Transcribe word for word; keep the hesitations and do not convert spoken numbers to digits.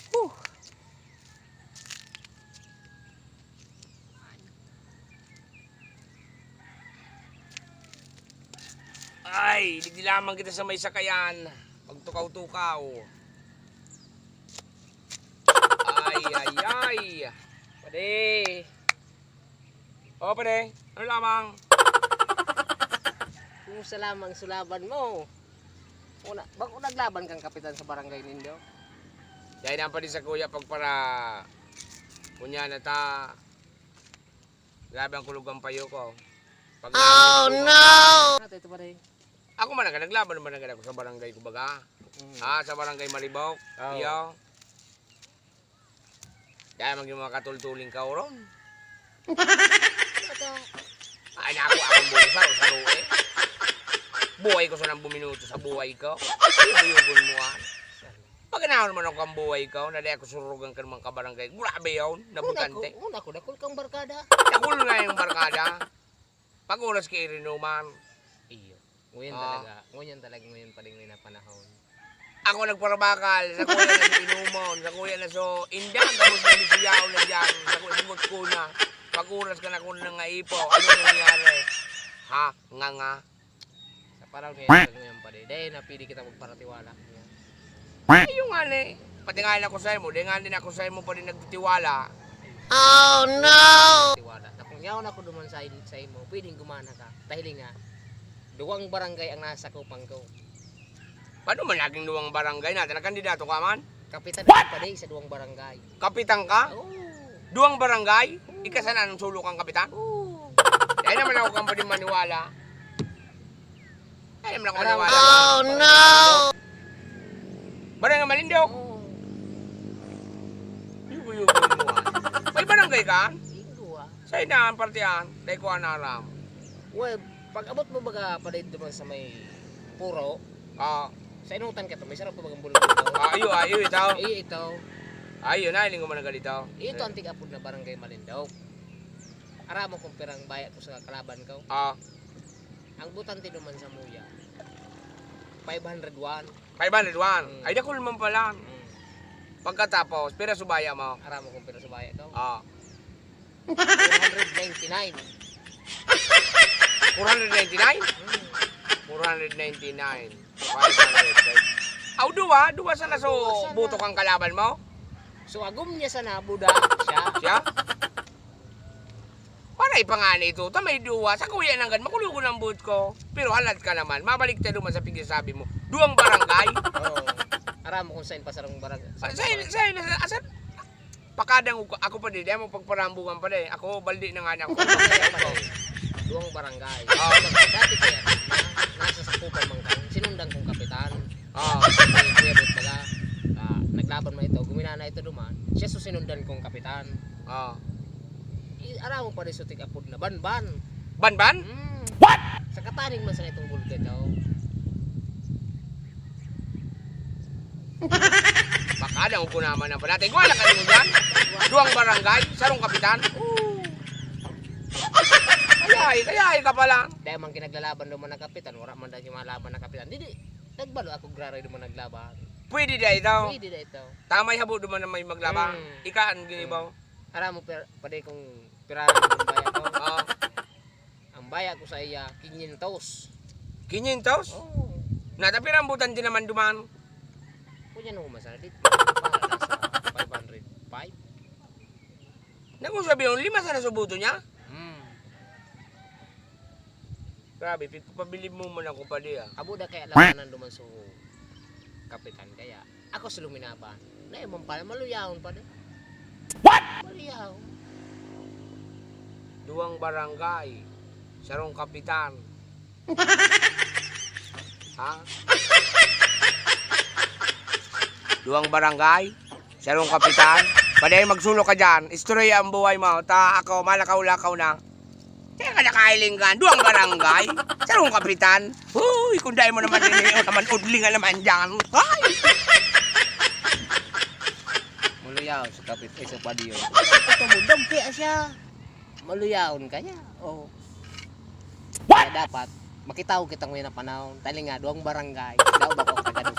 Huh. Ay, digdi lamang kita sa may sakayan. Magtukaw-tukaw. Ay, ay, ay. Padi. O, padi. Ano lamang? Kumusta lamang sulaban mo? Una, bako naglaban kang kapitan sa barangay nindo? Dahil ang padi sa kuya, pagpara, kunya na ta, grabe ang kulog ang payo ko. Pag Oh, no! Ano ito, padi? Ako man, naglaban naman na ako sa barangay, kumbaga. Mm. Ah, sa barangay Malibok. Oo. Iyo. Dahil maging mga katultuling ka oron. Ay, naku, akong buhay sa, sa ruwe. Buhay ko sa nang buminuto sa buhay ko. Buyugon mo, ah. Pag naon man ako ang buhay ko, na di ako surugan ka ng mga kabarangay. Grabe yun, Una ko, nabutante. Una ko, dakul kang barkada. Dakul nga yung barkada. Pag oras kay irinuman. Iyo. Ngunyan Ah. talaga, ngunyan talaga, ngunyan pa rin na panahon. Ako nagparabakal, sa kuya na sa inumon, sa kuya na so, inda, gabos na bisiyaw na dyan, sa kuya, sagot ko na. Pag oras ka na kung nangaipo, ano nangyari? Ha? Nga nga? Sa parang ngayon, ngayon pa rin. Dahil napili kita magparatiwala. Iyo nga ni. Pati nga ako sa imo, di nga din ako sa imo pa rin nagtitiwala. Oh, no! Tiwala. Na kung yaon ako duman sa, sa imo, pwedeng gumana ka. Dahil nga, duwang barangay ang nasa sakupan ko. Paano man naging duwang barangay natin? Nagkandidato ka man? Kapitan ako pa din sa duwang barangay. Kapitan ka? Oo. Duwang barangay? Ika sana ang sulo kang kapitan? Oo. Kaya naman ako kang pwedeng maniwala. Ay, naman ako Alam maniwala. Oh, no! Barangay Malindog. Oo. Yugo-yugo mo, ah. May barangay ka? Linggo, ah. Sa inaan, partihan, dahil ko anaram. Well, pag abot mo baga pa dito man sa may Puro, Ah. sa inutan ka to, may sarap pa bagang bulong-bulong. Ah, iyo, ah, iyo, itaw. Iyo, itaw. Ah, iyo na, iling ko man ang galitaw. Ito ang tig-apod na Barangay Malindog. Aram mo kung pirang baya ko sa kalaban ko? Ah. Ang butante duman sa muya, five hundred one. Five hundred one. Mm. Ay, dakul man pala. Mm. Pagkatapos, pira subaya mo? Aram mo kung pira subaya to? Ah. Four hundred ninety-nine. Four hundred ninety-nine? Mm. Four hundred ninety-nine. Five hundred. Aw, duwa? Duwa sana so Duwa sana. buto kang kalaban mo? So, agom niya sana, buda, siya. Siya? Para ipangani ito, ta may duwa. Sa kuya nang gan, makulogon ang buot ko. Pero halat ka naman. Mabalik tayo naman sa pigsasabi mo. Duwang barangay? Oo. Aram mo kung saan pa sarong barang-, Ah, saan saan, barang- saan, saan, saan? Pakadang ako, ako pa di, di mo pagparambugan pa di. Ako, baldi na nga na ako. Duwang barangay. Oo. Dati kaya, na, nasa sakupan man ka, sinundan kong kapitan. Ah. Si Kuya Bot baga, ah, naglaban man ito, guminana ito duman. Siya so sinundan kong kapitan. Ah. I-, aram mo pa rin sa tig-apod na Banban. Banban? Mm. What? Sa kataning man sa itong bulga daw. Baka daw ko naman ang panatay. Kuha na kayo dyan. Duwang barangay, sarong kapitan. Oo. Kaya, kaya ka pala. Dahil man kinaglalaban duman na kapitan, wala man dahil malaban na kapitan. Di, di, nagbalo ako graray duman naglaban. Pwede di ito. Pwede di ito. Tamay habo duman na may maglaban. Mm. Ika ang ginibaw. Mm. Aram mo, per-, pwede kong pira ang baya ko. Ah. Ang baya ko sa iya, quinientos. Quinientos? Oo. Nata pira ang butante naman duman? Kunya nung umasal, di, para nasa five hundred five. Nagkong sabi yung lima sana sa buto niya? Hmm. Grabe, pipapabilib mo man ako pa di, ah. Abo da kaya labanan duman sa kapitan kaya. Ako sa luminaban. Na yung pala, maluyahon pa di. What? Maluyahon. Duwang barangay, sarong kapitan. Ha? Duwang barangay, sarong kapitan. Pwede magsulo ka dyan. Istorya ang buhay mo. Ta ako, malakaw-lakaw na. Teka, nakahilinggan. Duwang barangay, sarong kapitan. Uy, kung dahil mo naman, hindi naman, udlingan naman dyan. Ay! Muluyaw sa kapit, eh, sa padiyo. Ito mo, dog kaya siya. Maluyahon ka niya. Oh. What? Kaya dapat, makitaw kitang may napanahon. Tali nga, duwang barangay. Daw ba ko kagado?